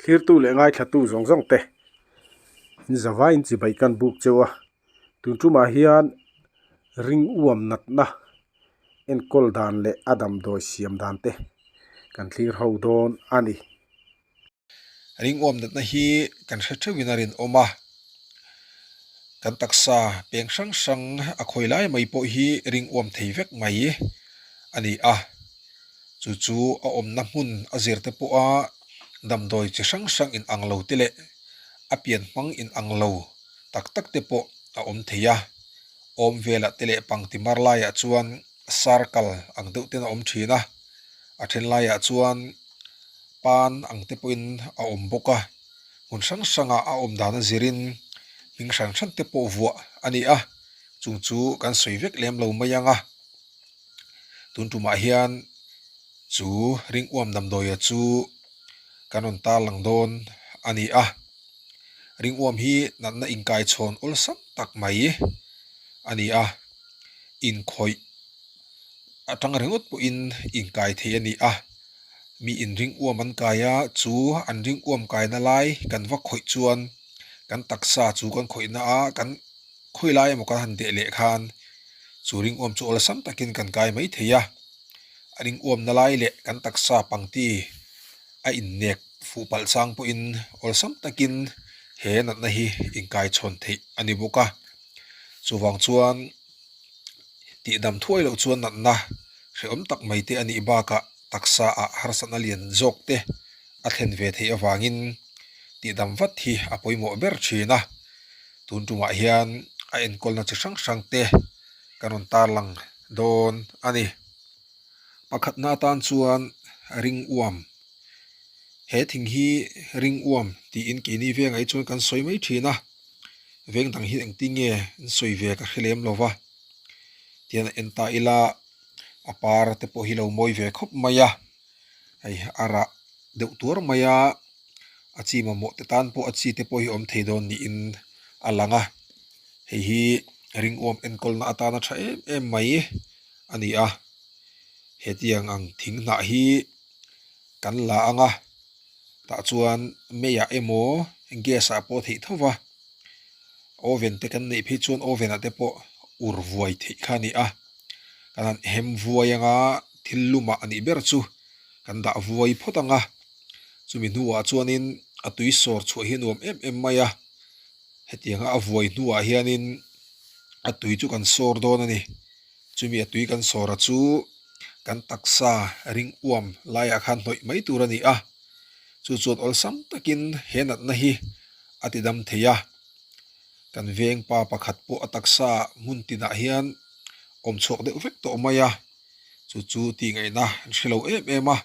Thlirtu leh ngaithlatu zawng zawng te in zavaiin chibai kan buk cheu a, tun tumah hian ring uam natna enkawl dan leh a damdawi siam dan te kan thlir ho dawn a ni. Ring uam natna hi kan hre theuhin a rinawm a, kan taksa peng hrang hrang a khawi lai mai pawh hi ring uam thei vek mai a ni a. Chu chu a awmna hmun a zir te pawha damdawi chi hrang hrang in ang lo te leh a pian hmang in ang lo tak tak te pawh a awm thei a. Awm velah te leh pangti mar laiah chuan circle ang deuh ten a awm thin a, a then laiah chuan pan ang te pawhin a awm bawk a. Hmun hrang hrangah a awm dan a zirin hming hran hran te pawh vuah a ni a, chung chu kan sawi vek lem lo mai ang a. Tun tumah hian chu ringuam damdawia chu kan rawn tarlang dawn a ni a, ringuam hi natna inkaichhawn awlsam tak mai a ni a, inkhawih atang ringawt pawhin inkai thei a ni a, mi in ringuam an kai a, chu an ringuam kaina lai kan va khawih chuan kan taksa chu kan khawihna a kan khawi lai emaw kan han deh leh khan chu ringuam chu awlsam takin kan kai mai thei a, a ringuamna lai leh kan taksa pangti a innek fuh palh chang pawhin awlsam takin he natna hi inkaichhawn theih a ni bawk a, chuvang chuan tihdam thuai loh chuan natna hrehawm tak mai te a nih bakah taksa ah harsatna lian zawk te a thlen ve theih avangin tihdam vat hi a pawimawh ber thin a, tun tumah hian a enkawlna chi hrang hrang te kan rawn tarlang dawn a ni. Pakhatna atan chuan ring uam, he thing hi ring uam tiin keini vengah hi chuan kan sawi mai thin a, veng dang hi engtin nge an sawi ve ka hre lem lo va, tihian a en ta ila a par te pawh hi lo mawi ve khawp mai a. hei a rah deuh tuar mai a a chi mamawh te tan pawh a chi te pawh hi awm thei dawn niin a lang a hei hi ringuam enkawlna atana tha em em mai a ni a hetiang ang thing hnah hi kan la ang a tah chuan meiah emaw gas ah pawh theih tho va oven te kan neih phei chuan oven ah te pawh ur vuai theih kha a ni a. Kan han hem vuai anga thil lumah a nih ber chu kan dah vuai phawt ang a, chumi hnuah chuanin a tui sawr chhuah hi a nuam em em mai a, hetianga a vuai hnuah hianin a tui chu kan sawr dawn a ni, chumi a tui kan sawr a chu kan taksa ring uam laiah khan hnawih mai tur a ni a, chu chuan awlsam takin he natna hi a ti dam thei a. Kan veng pa pakhat pawh a taksa hmun tinah hian awm chhuak deuh vek tawh mai a, chu chu tih ngaihna an hre lo em em a,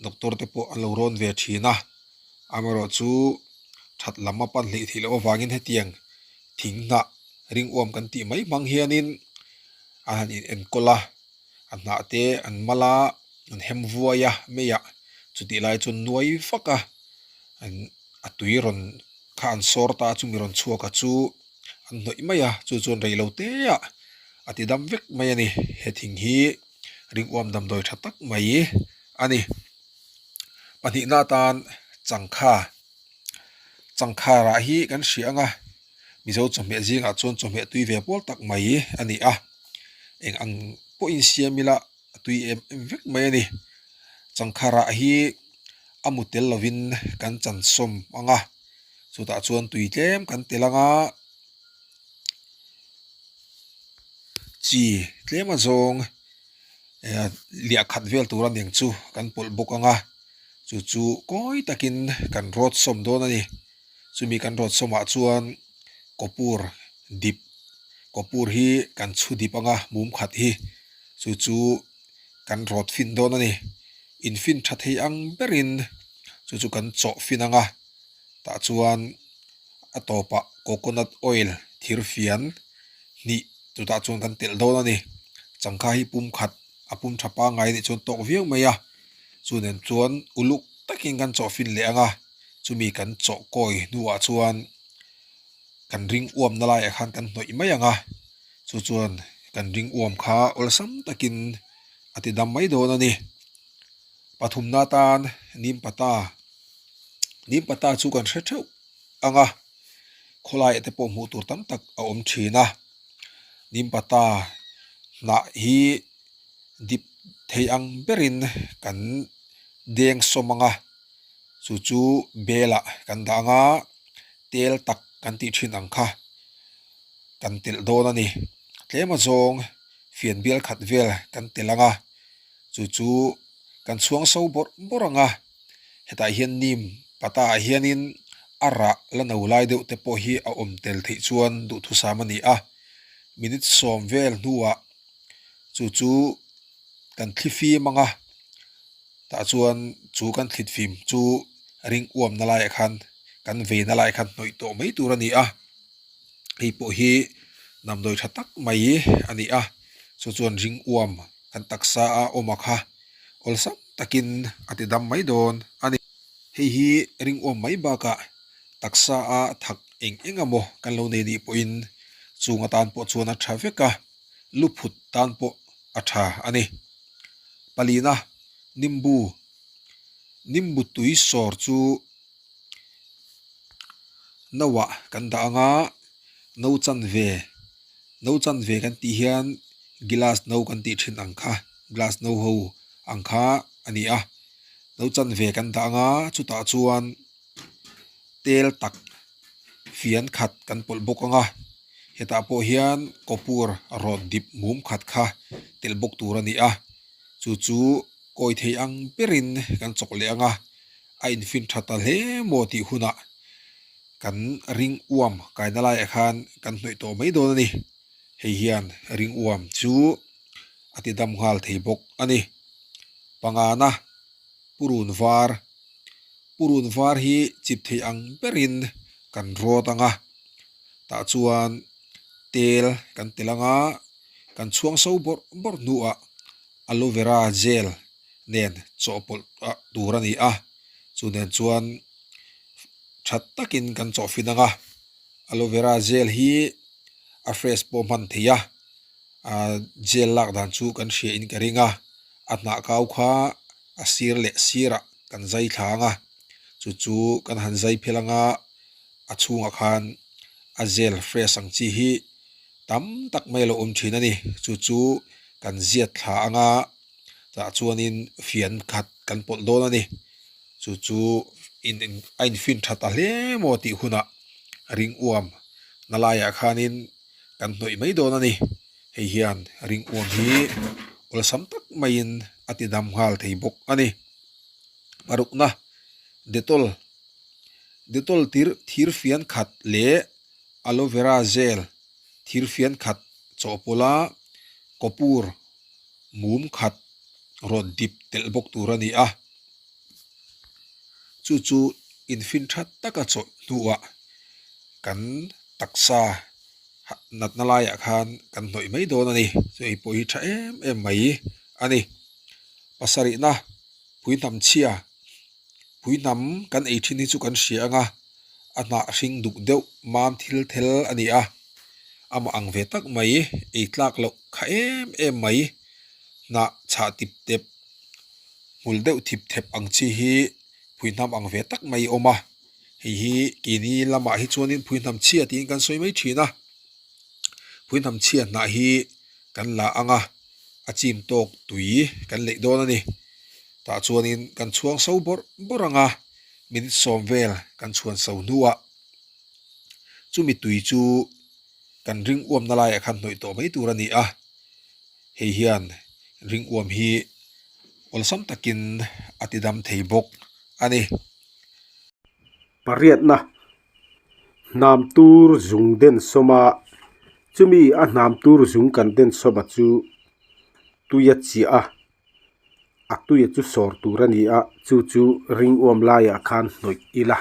doctor te pawh an lo rawn ve thin a, amaherawh chu that lam a pan hleih theih loh avangin hetiang thing hnah ringuam kan tih mai hmang hianin an han in enkawl a, a hnah te an mal a, an hem vuai a meiah chutih lai chuan nuai vak a an a tui rawn kha an sawr ta a chumi rawn chhuak a chu an hnawih mai a chu chuan rei lo te ah a ti dam vek mai a ni he thing hi ringuam damdawi tha tak mai a ni pahnihna atan changkha changkha rah hi kan hria ang a mizo chawhmeh zingah chuan chawhmeh tui ve pawl tak mai a ni a eng ang pawhin siam ila a tui em em vek mai a ni changkha rah hi a mu tel lovin kan chan sawm ang a chutah chuan tui tlem kan tel ang a chi tlem a zawng eh liah khat vel tur a niang chu kan pawlh bawk ang a chu chu kawi takin kan rawt sawm dawn a ni chumi kan rawt sawmah chuan kawpur dip kawpur hi kan chhu dip ang a mum khat hi chu chu kan rawt fin dawn a ni in fin tha thei ang berin chu chu kan chawh fin ang a tah chuan a tawpah coconut oil thir fian hnih chutah chuan kan telh dawn a ni changkha hi pum khat a pum tha pangngai anih chuan tawk viau mai a chu nen chuan uluk takin kan chawh fin leh ang a chumi kan chawh kawi hnuah chuan kan ring uam na laiah khan kan hnawih mai ang a chu chuan kan ring uam kha awlsam takin a ti dam mai dawn a ni pathumna atan nim pata. Nim pata chu kan hre theuh ang a, khawlaiah te pawh hmuh tur tam tak a awm thin a. Nim pata hnah hi dip thei ang berin kan deng sawm ang a, chu chu belah kan dah ang a, tel tak kan tih thin ang kha kan telh dawn a ni. Tlem azawng fian bial khat vel kan telh ang a, chu chu kan chhuang so bawrh bawrh ang a, hetah hian nim pata ah hianin a rah la no lai deuh te pawh hi a awm tel theih chuan duhthusam a ni a, minute sawm vel hnuah chu chu kan thli fim ang a, tah chuan chu kan thlit fim chu ring uamna laiah khan kan veina laiah khan hnawih tawh mai tur a ni a, hei pawh hi damdawi tha tak mai a ni a, chu chuan ring uam kan taksa a awm a kha awlsam takin a ti dam mai dawn a ni. Hei hi ring uam mai bakah taksa a thak eng eng emaw kan lo nei nih pawhin chung atan pawh chuan a tha vek a, luphut tan pawh a tha a ni. Palina, Nimbu, Nimbu tui sawr chu Noah kan dah ang a, no chanve, no chanve kan tih hian glass no kan tih thin ang kha, glass no ho ang kha a ni a. No chanve kan dah ang a, chutah chuan tel tak fian khat kan pawlh bawk ang a, hetah pawh hian kawpur rawt dip mum khat kha telh bawk tur a ni a, chu chu kawi thei ang berin kan chawk leh ang a. a infin tha ta hle maw tih hunah kan ring uam kaina laiah khan kan hnawih tawh mai dawn a ni. Hei hian ring uam chu a ti dam nghal thei bawk a ni. Pangana purun var purun var hi chip thei ang berin kan rawt ang a, tah chuan tel kan tel ang a, kan chhuang so bawrh bawrh hnuah aloe vera gel nen chawhpawlh tur a ni a, chu nen chuan tha takin kan chawhfin ang a, aloe vera gel hi a fresh pawh hman theih a, ah gel lak dan chu kan hria in ka ring a, a hnah kau kha a sir leh sirah kan zai thla ang a, chu chu kan han zai phel ang a, a chhungah khan a gel fresh ang chi hi tam tak mai a lo awm thin a ni, chu chu kan ziat thla ang a. Tah chuanin fian khat kan pawlh dawn a ni. Chu chu in a infin tha ta hle maw tih hunah ring uam na laiah khanin kan hnawih mai dawn a ni. Hei hian ring uam hi awlsam tak maiin a ti dam nghal thei bawk a ni. Parukna, Dettol Dettol tir thir fian khat leh Aloe vera gel thir fian khat chawhpawlha kawpur mum khat rawn dip telh bawk tur a ni a, chu chu infin tha taka chawlh hnuah kan taksa natna laiah khan kan hnawih mai dawn a ni, chu ei pawh hi tha em em mai a ni. Pasarihna phuihnam chhia, phuihnam kan ei thin hi chu kan hria ang a, a hnah hring duk deuh mam thil thel a ni a. Amah ang ve tak mai, ei tlak loh kha em em mai, hnah chhah tip tep, hmul deuh thip thep ang chi hi phuihnam ang ve tak mai a awm a. Hei hi keini lamah hi chuanin phuihnam chhia tiin kan sawi mai thin a. Phuihnam chhia hnah hi kan la ang a, a chim tawk tui kan leih dawn a ni. Tah chuanin kan chhuang so bawrh bawrh ang a, minute sawm vel kan chhuan so hnuah Chumi tui chu kan ring uamna laiah khan hnawih tawh mai tur a ni a, hei hian ring uam hi awlsam takin a ti dam thei bawk a ni. Pariatna, Hnam tur zung den sawma chumi a hnam tur zung kan den sawma chu tui a chiah a, a tui chu sawr tur a ni a, chu chu ring uam laiah khan hnawih ila.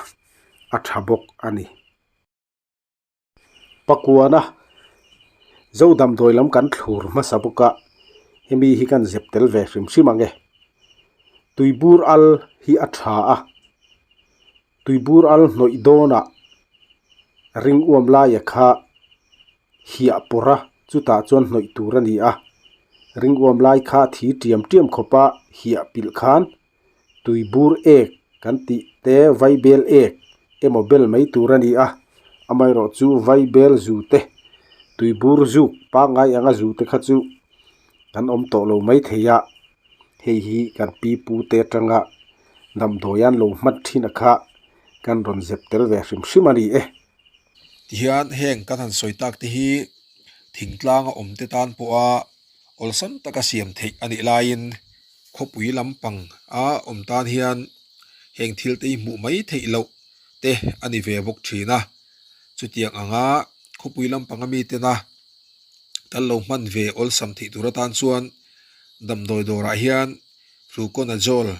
a tha bawk a ni. Pakuana Zo damdawi lam kan thlur hmasa bawk a, hemi hi kan zep tel ve hrim hrim ang e. Tuibur al hi a tha a, tuibur al hnawih dawnah ring uam laia kha hiah pawrh a, chutah chuan hnawih tur a ni a. Ring uam lai kha thi tiam tiam khawpa hiah pilh khan tuibur ek kan tih. Te vaibel ek emaw bel mai tur a ni a, amaherawh chu vaibel zu te tuibur zuk pangngai anga zu te kha chu kan awm tawh lo mai thei a, hei hi kan pi pu te atanga damdawi an lo hman thin a kha kan rawn zep tel ve hrim hrim a ni e. Tihian heng kan han sawi tak te hi thingtlanga awm te tan pawha awlsam taka siam theih a nih laiin khawpui lampang a awm tan hian heng thil te hi hmuh mai theih loh te a ni ve bawk thin a, chutiang anga khawpui lampanga mitena kan lo hman ve awlsam theih tur atan chuan damdawi dawrah hian fluconazole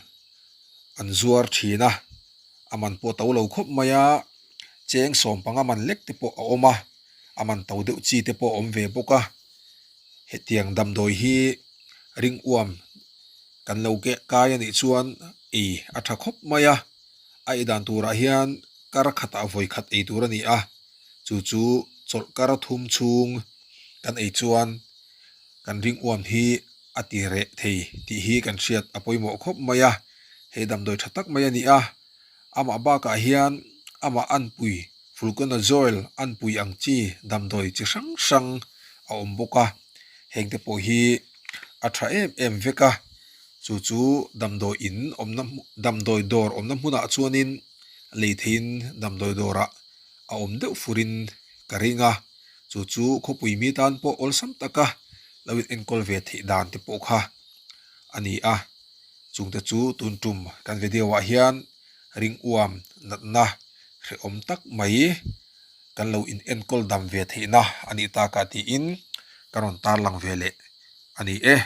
an zuar thin a, a man pawh a to lo khawp mai a, cheng sawmpanga man lek te pawh a awm a, a man to deuh chi te pawh a awm ve bawk a. Hetiang damdawi hi ringuam kan lo keh kai a nih chuan ei a tha khawp mai a, a ei dan turah hian kar khatah vawi khat ei tur a ni a, chu chu chawlh kar thum chhung kan ei chuan kan ringuam hi a ti reh thei tih hi kan hriat a pawimawh khawp mai a, hei damdawi tha tak mai a ni a, amah bakah hian amah anpui Fluconazole anpui ang chi damdawi chi hrang hrang a awm bawk a, heng te pawh hi a tha em em vek a, chu chu damdawi in awmna damdawi dawr awmna hmunah chuanin lei theiin damdawi dawrah a awm deuh furin ka ring a, chu chu khawpui mi tan pawh awlsam taka lo in enkawl ve theih dan te pawh kha a ni a, chungte chu tun tum kan video ah hian ringuam natna hrehawm tak mai kan lo in enkawl dam ve theihna a nih takah tiin ka rawn tarlang ve leh a ni e.